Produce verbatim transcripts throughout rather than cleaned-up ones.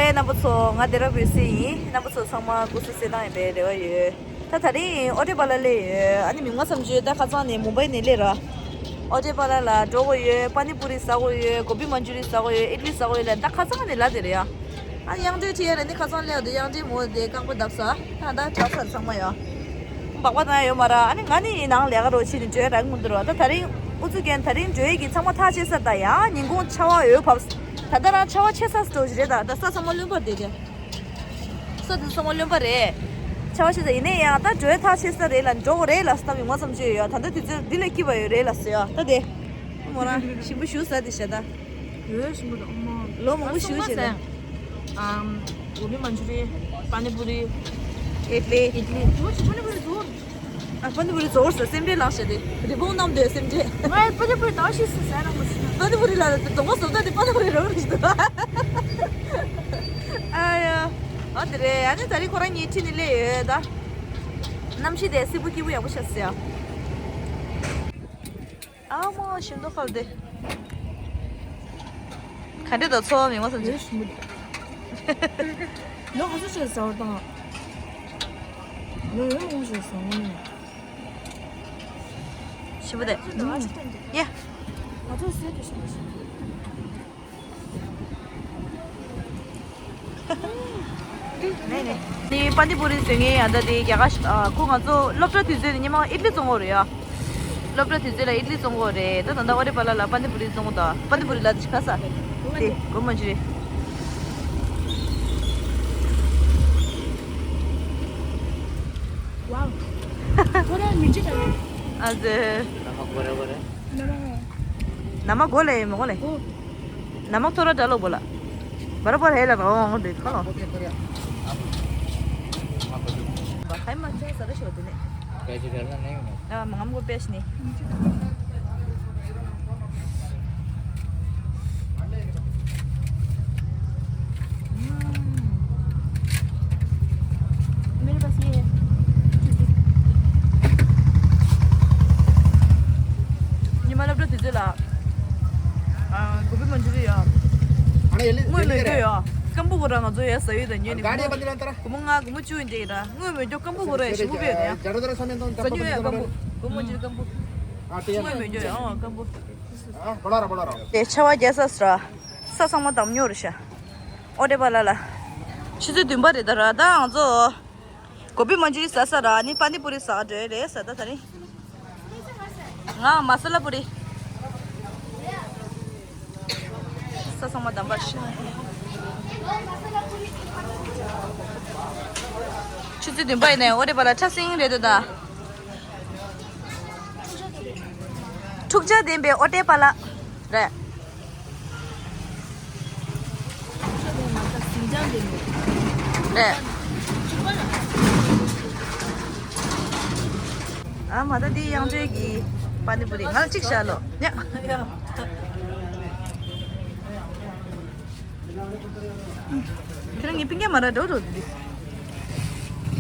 རྣམ་པ་ཚོ། ང་དེ་ར་བོད་སི་ཡིན། རྣམ་པ་ཚོ་ཚང་མ་སྐུ་གཟུགས་གསལ་ཐང་ཡིན་པའི་རེ་བ་ཡོད། ད་དེ་རིང་ཨོ་ཏེ་པ་ལ་སླེབས་ཡོད། ཨ་ནི་མི་མང་ཙམ་ཅིག་ད་ཁ་སང་ནས་མུམ་བྷའི་ནས་སླེབས་ར། ཨོ་ཏེ་པ་ལ་ལ་འགྲོ་དགོས་ཡོད། པ་ནི་པུ་རི་ཟ་དགོས་ཡོད། གོ་བི་མན་ཇུ་རི་ཟ་དགོས་ཡོད། ཨིད་ལི་ཟ་དགོས་ཡོད་ལ་ད་ཁ་སང་ནས་ལ་དེ་རེད་ཡ། ཨ་ནི་དབྱངས་སྒྲོལ་ཁྲིད་ཡ་རེད། ནི་ཁ་སང་སླེབས་འདུག་དབྱངས་སྒྲོལ་མོ་དེ་རྐང་པ་བརྡབས་ས། ད་ད་དྲག་ས་ཚང་མ་ཡོད། སྦག་སྦག་བཏང་ཡ་ཡོད་མ་ར། ཨ་ནི་ང་ནི་ནང་ལས་ཀ་རོ་ཕྱིན་ནས་འགྲོ་ཡ་རག་མི་འདུག་ར། ད་དེ་རིང་ཨུ་ཚུགས་རྒྱན་དེ་རིང་འགྲོ་ཡ་གི་ཚང་མ་ཐག་ཆད་ས། ད་ཡང་ཉིན་གུང་ཆར་པ་འོད་བབས། ད་ལྟ་རང་ཆར་པ་ཆད་ས་འགྲོ་གི་རེད། ད་ད་ས་ཚང་མ་རློན་པ་རེད་དེ། ས་དེ་ཚང་མ་རློན་པ་རེད། ཆར་པ་ཆད་ས་ཡིན་ནའི་ཡང་ད་འགྲོ་ཡ་ཐག་ཆད་ས་རེད་ལ། འགྲོ་དགོས་རེད་ལ་ས། ད་མི་མང་ཙམ་ཅིག་ཡོད་ཡ། ད་ལྟ་དུས་ཚོད་འདི་ལས་སྐྱིད་པ་ཡོད་རེད་ལ་ཟེར་ཡ། ད་དེ་མོ་རང་ཞིམ་པོ་ཞིག་ཟ་དེ་བྱ་ད། ཡོད་ཞིམ་པོ་འདུག་ཨ་མ། ལོ་མང་པོ་ཞིག་བྱས་ད། ཨམ། གོ་བི་མན་ཇུ་རི། པ་ནི་པུ་རི། ཨིད་ལི། ཨིད་ལི། ཨ་མ་ཅི་པ་ནི་པུ་རི་བཟོ། ཨ། པ་ནི་པུ་རི་བཟོ་བར་ཟ། སེམས་ཁྲལ་ལངས་བྱས་ཏེ་རི་བོང་བསྣམས་དེ་སེམས་ཁྲལ། ང་པ་ནི་པུ་རི་ད་ཤི་སུ་ཟ་རང་མ་ཤི། པ་ནི་པུ་རི་ལ་གདོང་པ་བཟོ་ད་དེ་པ་ནི་པུ་རི་རང་རེད་འདུག་ཨ་ཡ། ཨ་དེ་རེད། ཨ་ནི་དེ་རིང་ཁོ་རང་གཉིས་ཁྲིད་ནས་སླེབས་ཡོད་ད། གནམ་གཤིས་དེ་བསིལ་པོ་སྐྱིད་པོ་ཡག་པོ་ཤར་སོང་ཡ། ཨ་མ་ཞིམ་མདོག་ཁ་བ་དེ། ག་འདྲ་འདུག་ཚོར་བ་མི་མང་ཙམ་ཅིག་ཡོད་ཞིམ་པོ་འདུག་ལོ་ག་ཚོད་ཞིག་ཟ་བར་བཏང་། ལོ་ཡོད་མང་ཞིག་ཟ་འོང་ནི། ཞིམ་པོ་དེ། ཡ། ང་ཚོ་སེ་དེ་ཞིམ་པོ་ཞིག་ནས་ནས། ནི་པ་ནི་པུ་རི་ཟོས་ངེས་ཡ། ད་དེ་རྒྱ་གར་ཞིག་ཨ། ཁོ་ང་ཚོ་སློབ་གྲྭ་དུས་ཚོད་ནི་ཉི་མ་ཨིད་ལི་བཙོང་གོ་རེད་ཡ། སློབ་གྲྭ་དུས་ཚོད་ལ་ཨིད་ལི་བཙོང་གོ་རེད། ད་ད་ལྟ་ཨོ་རེ་པ་ལ་ལ་པ་ནི་པུ་རི་བཙོང་གོ་ད། པ་ནི་པུ་རི་ལ་དེ་ཁ་ས་དེ་གོ་མ་ཅི་རེད། ཝའོ། ཁོ་རང་མི་ཅི་ད། ཨ་ཙི། ན་མ་གོ་ལེ་ཡོད་མ་གོ་ལེ། ཨོ། ན་མ་ཐོ་ར་འདྲ་ལོ་བོ་ལ། བ་ར་བ་ར་ཧེ་ལ་ར་འོང་འདི་ཁ་ལོ། བ་ཁའི་མ་ཅན་ས་ར་ཤོ་དེ་ནས། ཨ་མ་ངམ་གོ་པེ་ཤི་ནི། मेरे पास ये है। ཉི་མ་སློབ་གྲྭ་དུས་ཚོད་ལ། ཨ། གོ་བི་མན་ཇུ་རི་ཡ། དངོས་མེད་འགྱོ་ཡ། སྐམ་པོ་གོ་ར་ང་ཚོ་ཡ་ཟ་ཡོད་ད་ཉོས་ནི། སྒོར་མོ་ལྔ་སྒོར་མོ་བཅུ་ཡིན་དེ་ཡིན་ད། དངོས་མེད་འགྱོ་སྐམ་པོ་གོ་ར་ཡ་ཞིམ་པོ་བས་ཡ། ཟ་ཉོ་ཡ་སྐམ་པོ། གོ་བི་མན་ཇུ་རི་སྐམ་པོ། དངོས་མེད་འགྱོ་ཡ་ཨང་སྐམ་པོ། དེ་ཆར་པ་རྒྱག་ས་སུ་ར། ས་ཚང་མ་དམ་ཉོ་རེད་ཤག་ཨོ་རེ་པ་ལ་ལ། ཆུ་ཚོད་བདུན་པ་རེད་ད་ར། ད་ང་ཚོ་གོ་བི་མན་ཇུ་རི་ཟ་ས་ར། ཨ་ནི་པ་ནི་པུ་རི་ཟ་འགྲོ་ཡ་རེད་ཟེར་ད། དེ་རིང་ང་མ་ས་ལ་པུ་རི། ས་ཚང་མ་དམ་པར་ཤི། ཆུ་ཚོད་བདུན་པ་ཡིན་ནའི་ཨོ་རེ་པ་ལ་ཁྲ་སིང་རེད་འདུག་ད། འཁྲུག་ཆ་ལྡན་པའི་ཨོ་ཏེ་པ་ལ་རེད། རེད། ཨ་མ། ད་འདི་དབྱངས་སྒྲོལ་གྱི་པ་ནི་པུ་རི། ང་ལ་གཅིག་བཞག་ལོ། ཉ། ཁྱེད་རང་གི་པིང་ཀ་མ་ར་འགྲོ་འགྲོ་འདི།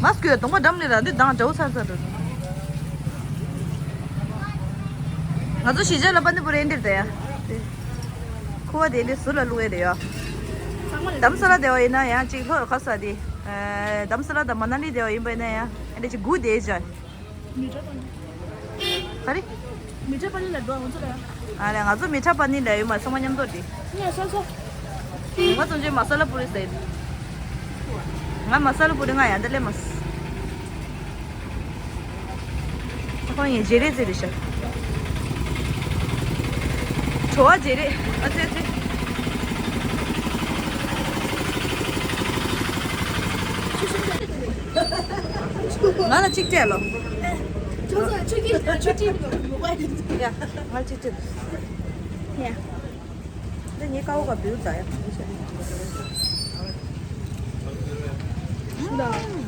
མ་སྐྱོད་གདོང་པ་འགྲམ་ལས་ར་འདི་མདངས་འདྲ་བོ་ཚར་ཚར་འགྲོ། ང་ཚོ་གཞིས་ཆགས་ལ་པ་ནི་པུ་རི་འདིར་བསྡད་ཡ། ཁུ་བ་དེ་འདི་ཟུར་ལ་བླུགས་ཡ་རེད་ཡ། དྷ་རམ་ས་ལ་བསྡད་པ་ཡིན་ན་ཡང་གཅིག་ལྷོ་ཁ་ས་དེ། དྷ་རམ་ས་ལ་དང་མ་ན་ལི་བསྡད་པ་ཡིན་པ་ཡིན་ན་ཡང་ཨ་འདྲ་ཅིག་སྒུག་བསྡད་ཅག་མི་ཁྲ་པ་ནི། ག་རེ། མི་ཁྲ་པ་ནི་ལ་འགྲོ་ང་ཚོ་ལ། ཨ་ལས། ང་ཚོ་མི་ཁྲ་པ་ནི་ལ་ཡོད་མ། ཚང་མ་མཉམ་དུ་འགྲིག་ངས་ས་ས། ང་ཚོ་ཚོའི་མ་ས་ལ་པུ་རི་ཟེར། ང་མ་ས་ལ་པུ་རི་ང་ཡང་འདི་ལས་མ། ཁོང་ཡིན་བརྗེ་རེས་ཟེར་རེད་ཤག་བྲོ་བ་བརྗེ་རེས། ཨ་ཙི་ཨ་ཙི། ང་ལ་གཅིག་སྤྲད་ལོ། ཡ། ང་ལ་གཅིག་སྤྲད། ཡ། འདི་ངའི་ཀ་བོ་ག་བིའུ་ཙ་ཡ།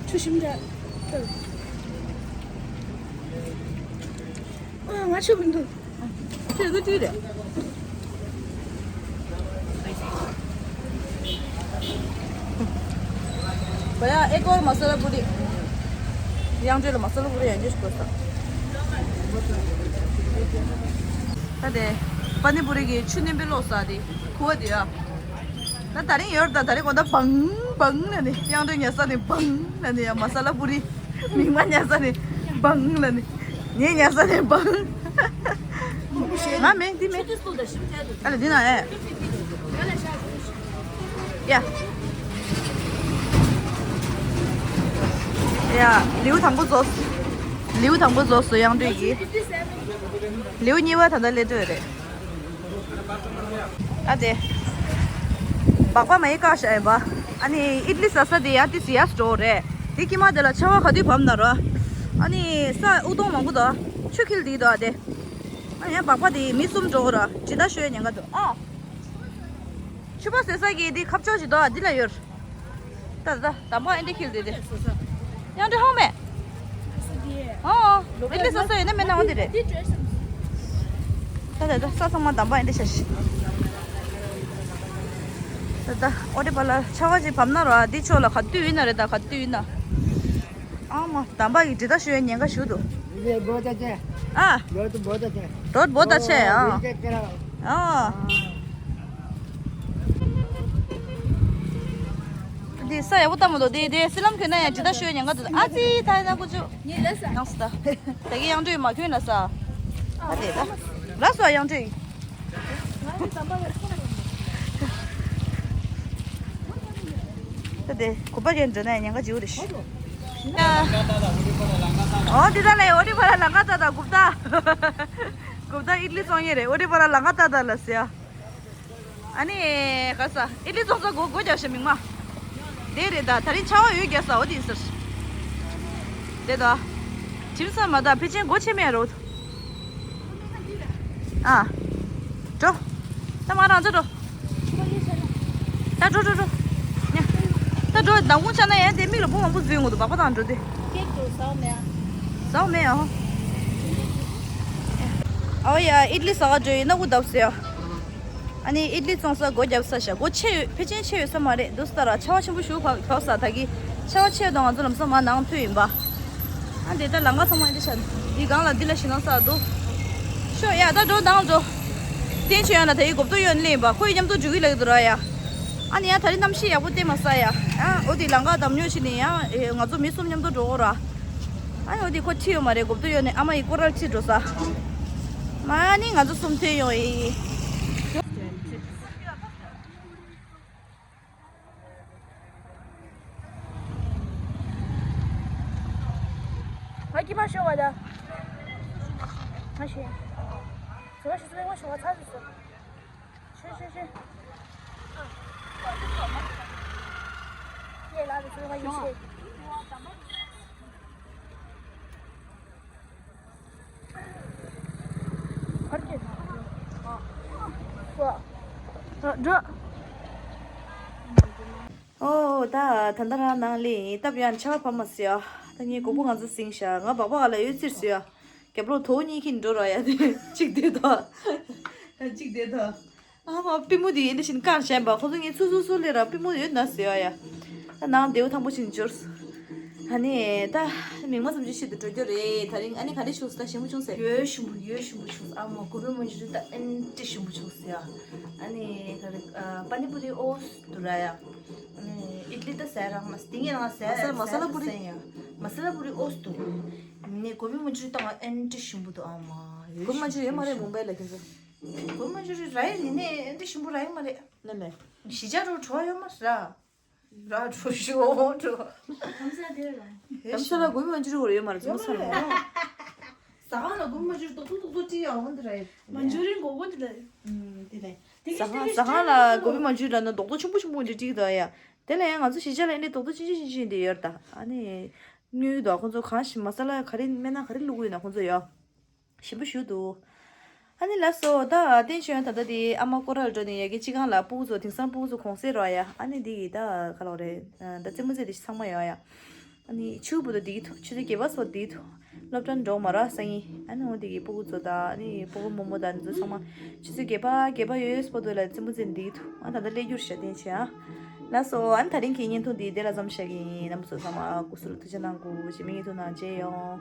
ཆུ་ཞིམ་འདྲ། ཨ། ང་ཆུ་མི་འདུག་ཁྱོད་ཀྱི་དུས་རེད། བ་ཡ་ཨེ་ཀོར་མ་ས་ལ་པུ་རི། དབྱངས་སྒྲོལ་ལ་མ་ས་ལ་པུ་རི་ཡང་བརྗེད་དགོས་ས། ད་དེ་པ་ནི་པུ་རི་གི་ཆུ་བདུན་པའི་ལོག་ས་དེ་ཁུ་བ་དེ་ཡ། ད་ད་རིང་ཡོད་ད། ད་རིང་གོ་ད་བང་བང་ལ་ནི་དབྱངས་སྒྲོན་ཉལ་ས་ནི་བང་ལ་ནི་ཡ། མ་ས་ལ་པུ་རི་མིག་མ་ཉལ་ས་ནི་བང་ལ་ནི་ངའི་ཉལ་ས་ནི་བང་། ང་མེད་འདི་མེད། ཨ་ལ་འདི་ན་ཨེ། ཡ། ཡ། ལེའུ་དང་པོ་རྫོགས། ལེའུ་དང་པོ་རྫོགས་སོ་དབྱངས་སྒྲོན་གྱི། ལེའུ་གཉིས་པ་ད་ལྟ་སླེབས་འགྲོ་ཡོད་རེད། ཨ་དེ། སྦག་སྦག་མ་ཡི་བཀག་བཞག་ཡིན་པ། ཨ་ནི་ཨིད་ལི་ཟ་ས་དེ་ཡ་ཏི་སི་ཡ་སི་འགྲོ་རེད། དེ་ཀྱི་མ་དེ་ལ་ཆར་པ་ག་དུས་བབས་ན་ར། ཨ་ནི་ས་ཨུ་ཏོང་མང་པོ་དང་ཆུ་འཁྱིལ་དེ་དང་ཨ་དེ། ཨ་ཡ་སྦག་སྦག་དེ་མི་གསུམ་འགྲོ་ར་ཇི་ལྟར་ཤོད་ཉེན་ཁ་འདུག་ཨ། ཆུ་པ་ཟེར་ས་གི་དེ་ཁ་ཕྱོགས་ཞིག་འདུག་ཨ། འདི་ལ་ཡོད། ད་ད་དམ་པ་ཨེ་འདྲ་འཁྱིལ་དེ་དེ། དབྱངས་སྒྲོན་ཧང་མེད། ཨོ། ཨེ་ལི་ས་ས་ཡོད་ན་མེད་ན་འོ་དེ་རེད། ད་ད་ད་ས་ཚང་མ་དམ་པ་ཨེ་འདྲ་ཤ་ཤི། ད་ད་ཨོ་དེ་པ་ལ་ཆར་པ་ཅིག་བབས་ན་ར་འདི་ཕྱོགས་ལ་ག་དུས་ཡིན་ན་རེད། ད་ག་དུས་ཡིན་ན། ཨ་མ་དམ་པ་གི་འདྲི་ད་ཞུ་ཡ་ཉེན་ཁ་ཞུ་འདུག་ཨ། རོད་བོ་ད་ཆེ་ཨ། ཨ། འདི་ས་ཡག་པོ་བཏང་མི་འདུག་འདི་འདི་སི་ལམ་གྱོན་ན་ཡང་ཇི་ལྟར་ཤོད་ཉེན་ཁ་འདུག་ཨ་ཙི་ད་ཡིན་ན་ཀུ་ཅུ། ཉིན་ལས་ས། ཡང་སི་ད། ད་གི་དབྱངས་སྒྲོན་མ་གྱོན་ན་ས། ཨ་དེ་ད། ལ་སོ་དབྱངས་སྒྲོན། ང་ནི་དམ་པ་ཡར་ཐོན་ད་དེ་གུ་པ་གྱོན་འགྲོ་ན་ཉེན་ཁ་ཅིག་རེད་ཤི། ཨོ་འདི་ད་ལས་ཨོ་དེ་པ་ལ་ལང་ཀ་ད་ད་གུབ་ད། གུབ་ད་ཨིད་ལི་བཙོང་ཡས་རེད། ཨོ་དེ་པ་ལ་ལང་ཀ་ད་ད་ལ་སི་ཡ། ཨ་ནི། ག་ས། ཨི་ལི་ཙོང་ས་སྒོ་སྒོ་རྒྱབ་ཤ་མིག་མ། དེ་རེད་ད། ད་རིང་ཆར་པ་ཡོད་རྒྱག་ས་འོ་དེ་ཟེར། དེ་ད། ཁྱིམ་ས་མ་ད་ཕལ་ཆེར་སྒོ་ཕྱེ་མེད་རོ། ཨ། འགྲོ། ད་མ་རང་ཚོ་འགྲོ། ད་འགྲོ་འགྲོ་འགྲོ། ཉ། ད་འགྲོ་མདང་དགོང་ཆ་ན་ཡང་དེ་མིག་ལ་བུ་མང་པོ་འཛུལ་ཡོང་གི་འདུག་སྦག་སྦག་དང་འགྲོ་དེ། ཀེག་འགྲོ་ཟ་མེད་ཨ། ཟ་མེད་ཨ། ཨོ་ཡ་ཨི་ལི་ཟ་ག་འགྲོ་ཡིན་ན་སྐུ་བརྡབ་ཟེར་ཨ། ཨ་ནི་ཨི་ལི་བཙོང་ས་སྒོ་རྒྱབ་ས་ཤ་སྒོ་ཕྱེ་ཡོད་ཕལ་ཆེར་ཕྱེ་ཡོད་ས་མ་རེད་འདུག་སྟ་ར་ཆར་པ་ཆེན་པོ་ཞུ་བབ་བབ་ས་ད་གི་ཆར་པ་ཆེ་དང་ང་ཚོ་ལམ་སང་མ་ནང་ཐུག་ཡིན་པ། ཨ་འདི་ལྟ་ལང་ཀ་ཚང་མ་འདི་ཤ་འདི་སྒང་ལ་འདི་ལ་ཞེད་སྣང་ས་འདུག་ཤོ་ཡ་ད་འགྲོ་ནང་འགྲོ། བསྟན་ཆོས་ཡང་ལ་ད་ཡི་གོབ་ཏོ་ཡོད་ལེན་པ་ཁོ་ཡི་མཉམ་དུ་འཇུག་གི་ལེགས་འདུག་ར་ཡ། ཨ་ནི་ཡ་ད་རི་གནམ་གཤིས་ཡག་པོ་བསྟན་མ་ས་ཡ། ཨ་འོ་དེ་ལང་ཀ་དམ་ཉོ་ཕྱིན་ནི་ཡ་ང་ཚོ་མི་གསུམ་མཉམ་དུ་འགྲོ་གོ་ར། ཨ་ནི་འོ་དེ་ཁོ་ཁྲིད་ཡོད་མ་རེད་གོབ་ཏོ་ཡོད་ནི་ཨ་མ་ཡི་སྐོར་ར་ཁྲིད་འགྲོ་ས། མ་ནི་ང་ཚོ་གསུམ་ཐོན་ཡོང་ཡི། ང་ཀྱི་མ་ཤོར་བ་ད། ང་ཤེས། ཟོ་ཤི་སོ་ང་ཤོར་བ་ཚ་སི་སོ། ཤོད་ཤོད་ཤོད། ཡེ་ལ་དེ་སོ་ང་ཡེ་ཤེས། འགྲོ། ཨོ་ད་ད་ལྟ་རང་ནང་ལས་སྟབས་ཡག་ཆར་པ་བབས་མ་སི་ཡ། ད་ངའི་གོ་བོ་ང་ཚོ་སིང་ཤ་ང་སྦག་སྦག་ལ་ཡོད་ཚིར་སི་ཡ། རྒྱབ་ལོགས་དོ་གཉིས་ཁྱིན་འགྲོ་ར་ཡ་དེ་གཅིག་དེ་ད། གཅིག་དེ་ད། ཨ་མ་པི་མོ་དེ་ཡིན་ལ་ཤིན་ཀར་བྱས་པ་ཁོ་ཚོ་ངའི་ཚུ་ཚུ་ཚུ་ལས་ར་པི་མོ་ཡོད་ན་ཟེར་བ་ཡ། ད་ནང་དེའུ་ཐང་པོ་ཞིག་འབྱོར། ཨ་ནི་ད་མིག་མ་ཙམ་ཅིག་ཤི་དུ་འགྲོ་རྒྱུ་རེད། ད་རིང་ཨ་ནི་ག་འདྲ་བྱུང་སོང་ད་ཞིམ་པོ་བྱུང་ཟེར། ཡོད་ཞིམ་པོ་ཡོད་ཞིམ་པོ་བྱུང་སོང་། ཨ་མ་གོ་བི་མན་ཇུ་རི་ད་ཨེ་འདྲ་ཞིམ་པོ་བྱུང་ཟེར་ཡ། ཨ་ནི་ག་རེ་པ་ནི་པུ་རི་ཨོ་སི་དུ་ར་ཡ། ཨ་ནི་ཨིད་ལི་ད་ཟས་རང་མ་དེ་ངས་རང་ཟས་མ་ས་ལ་པུ་རི་ཡ། མ་ས་ལ་པུ་རི་ཨོ་སི་དུ། ནི་གོ་བི་མན་ཇུ་རི་ད་ཨེ་འདྲ་ཞིམ་པོ་འདུག་ཨ་མ་ཡོད། གོ་བི་མན་ཇུ་རི་ཡོད་མ་རེད་མུམ་བྷའི་ལ་ཁྱེད་ཚོ། གོ་མ་འཇུ་རི་ར་ཡི་རི་ནས་འདི་ཞིམ་པོ་ར་ཡི་མ་རེད། ནས་མེད། གཞིས་ཆགས་རུ་བྲོ་ཡོད་མ་ར། ར་བྲོ་ཞོ་བྲོ། ལམ་ས་ལ་གོ་མ་འཇུ་རི་ཡོད་མ་རེད་ཙུམ་ས་ར། ཟ་ཁང་ལ་གོ་མ་འཇུ་རི་ཏོག་ཏོག་ཏོག་ཏོག་ཅི་ཡོད་འོང་འདི་ར་ཡི། མ་འཇུ་རི་མགོ་གོ་འདི་ལ་ཡི། ཨུམ་དེ་ནས། ཟ་ཁང་ཟ་ཁང་ལ་གོ་མ་འཇུ་རི་ལ་ན་རྡོག་རྡོག་ཆུང་པོ་ཆུང་པོ་འདི་ཅིག་དང་ཡ། དེ་ལ་ཡང་ང་ཚོ་གཞིས་ཆགས་ལ་ཨེ་འདི་རྡོག་རྡོག་ཆུང་ཆུང་ཆུང་ཆུང་འདི་ཡོད་ད། ཨ་ནི། དངུལ་དང་ཁོང་ཚོ་གང་ཞིག་མ་ས་ལ་ག་རེ་སྨན་སྣ་ག་རེ་བླུགས་ཡོད་ན་ཁོང་ཚོ་ཡོད། ཞིམ་པོ་ཞུ་འདུག་ཨ་ནི་ལགས་སོ་ད་བསྟན་ཆོས་ཡང་ད་ལྟ་དེ་ཨ་མ་སྐོར་ར་ལ་འགྲོ་ནས་ཡ་གི་ཅི་གང་ལ་སྤུ་གུ་ཚོ་དེང་སང་སྤུ་གུ་ཚོ་གུང་སེང་རོ་ཡ། ཨ་ནི་འདི་གི་ད་ག་ལོག་རེད། ད་རྩེད་མོ་རྩེ་དེ་ཚང་མ་ཡོད་ཡ། ཨ་ནི་ཆུ་བུ་དོ་འདི་གི་ཐུ་ཆུ་ཚོད་བརྒྱད་པ་སོ་འདི་གི་ཐུ་སློབ་གྲྭ་འགྲོ་མ་ར་སང་ཉིན། ཨ་ནི་འོ་འདི་གི་སྤུ་གུ་ཚོ་ད་ཨ་ནི་སྤུ་གུ་རྨོ་མོ་ད་འདི་ཚོ་ཚང་མ་ཆུ་ཚོད་བརྒྱད་པ་བརྒྱད་པ་ཡོད་སྤོ་དོ་ལ་རྩེད་མོ་རྩེ་འདི་གི་ཐུ་ཨ་ད་ད་སླེབས་རྒྱུར་ཤ་བསྟན་ཆེ་ཨ། ལགས་སོ་ཨ་ནི་ད་རིང་གི་བརྙན་ཐུང་འདི་དེ་ལ་མཚམས་བཞག་གི་ཡིན། རྣམ་པ་ཚོ་ཚང་མ་སྐུ་གཟུགས་ལ་ཐུགས་ཆེ་གནང་དགོས། རྗེས་མའི་བརྙན་ཐུང་ནང་མཇལ་ཡོང་།